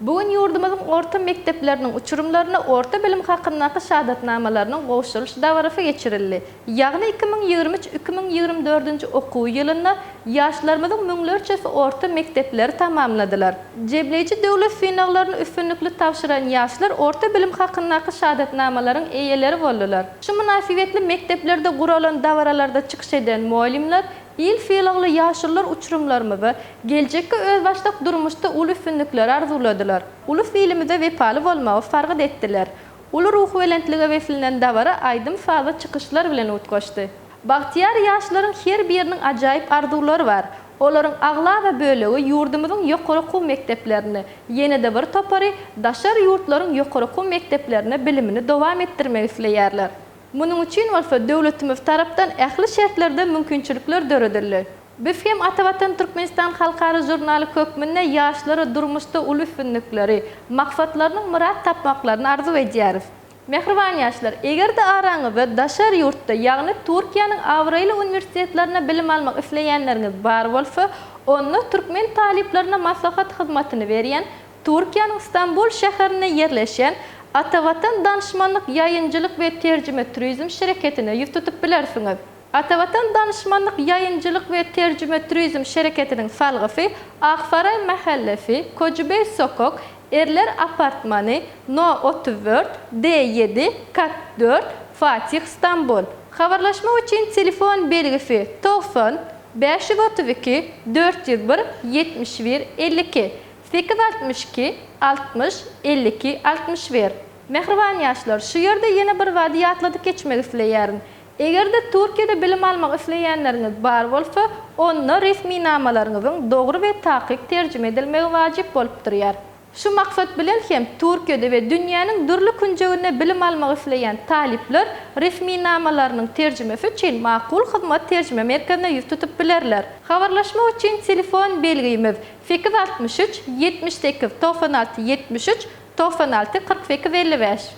Bu gün ýurdumyzyň orta mekdepleriniň uçurymlaryna orta bilim hakyndaky şahadatnamalarynyň gowşurylyş dabarasy geçirildi. Ýagny 2023, 2024-nji okuw ýylynda ýaşlarymyzyň müňlerçesi orta mekdepleri tamamladylar. Jemleýji döwlet synaglaryny üstünlikli tabşyran ýaşlar orta bilim hakyndaky şahadatnamalaryň eýeleri boldular. Şu mynasybetli mekdeplerde guralan dabaralarda çykyş eden mugallymlar il sylagly ýaşulular uçurymlarymyza geljekki özbaşdak durmuşda uly üstünlikleri arzuwladylar. Ulus ilimize wepaly bolmagy sargyt etdiler. Uly ruhubelentlige beslenen dabara aýdym-sazly çykyşlar bilen utgaşdy. Bagtyýar ýaşlaryň her biriniň ajaýyp arzuwlary bar. Olaryň aglaba bölegi ýurdumyzyň ýokary okuw mekdeplerinde, ýene-de bir topary daşary ýurtlaryň ýokary okuw mekdeplerinde bilimini dowam etdirmek isleýärler. Munuň üçin bolsa döwletimiz tarapdan ähli şertlerde mümkinçilikler döredildi. Biz hem Atavatan Türkmenistan halkara žurnaly hökmünde ýaşlara durmuşda uly üstünlikleri, maksatlarynyň myrat tapmaklaryny arzuw edýäris. Mähriban ýaşlar, eger-de araňyzda daşary ýurtda, ýagny Türkiýäniň abraýly uniwersitetlerinde bilim almak isleýänleriňiz bar bolsa, onda türkmen talyplaryna maslahat hyzmatyny berýän Türkiýäniň Stambul şäherinde ýerleşýän Atavatan danyşmanlyk ýaýynjylyk we terjime turizm şereketine ýüz tutup bilersiňiz. Atavatan danyşmanlyk ýaýynjylyk we terjime turizm şereketiniň salgysy Aksaray mähellesi, Kojubey sokak, Erler apartmany, No 34, D 7, kat 4, Fatih, Stambul. Habarlaşmak üçin telefon belgisi 90 532 401 71 52 862 60 52 61. Mähriban ýaşlar, şu ýerde ýene bir zady ýatladyp geçmek isleýärin. Eger-de Türkiýede bilim almak isleýänleriňiz bar bolsa, onda resminamalaryňyzyň dogry we takyk terjime edilmegi wajyp bolup durýar. Şu maksat bilen hem Türkiýede we dünýäniň dürli künjeginde bilim almak isleýän talyplar resminamalarynyň terjimesi üçin Makul Hyzmat terjime merkezine ýüz tutup bilerler. Habarlaşmak üçin telefon belgimiz 863 78 96 73 96 48 55.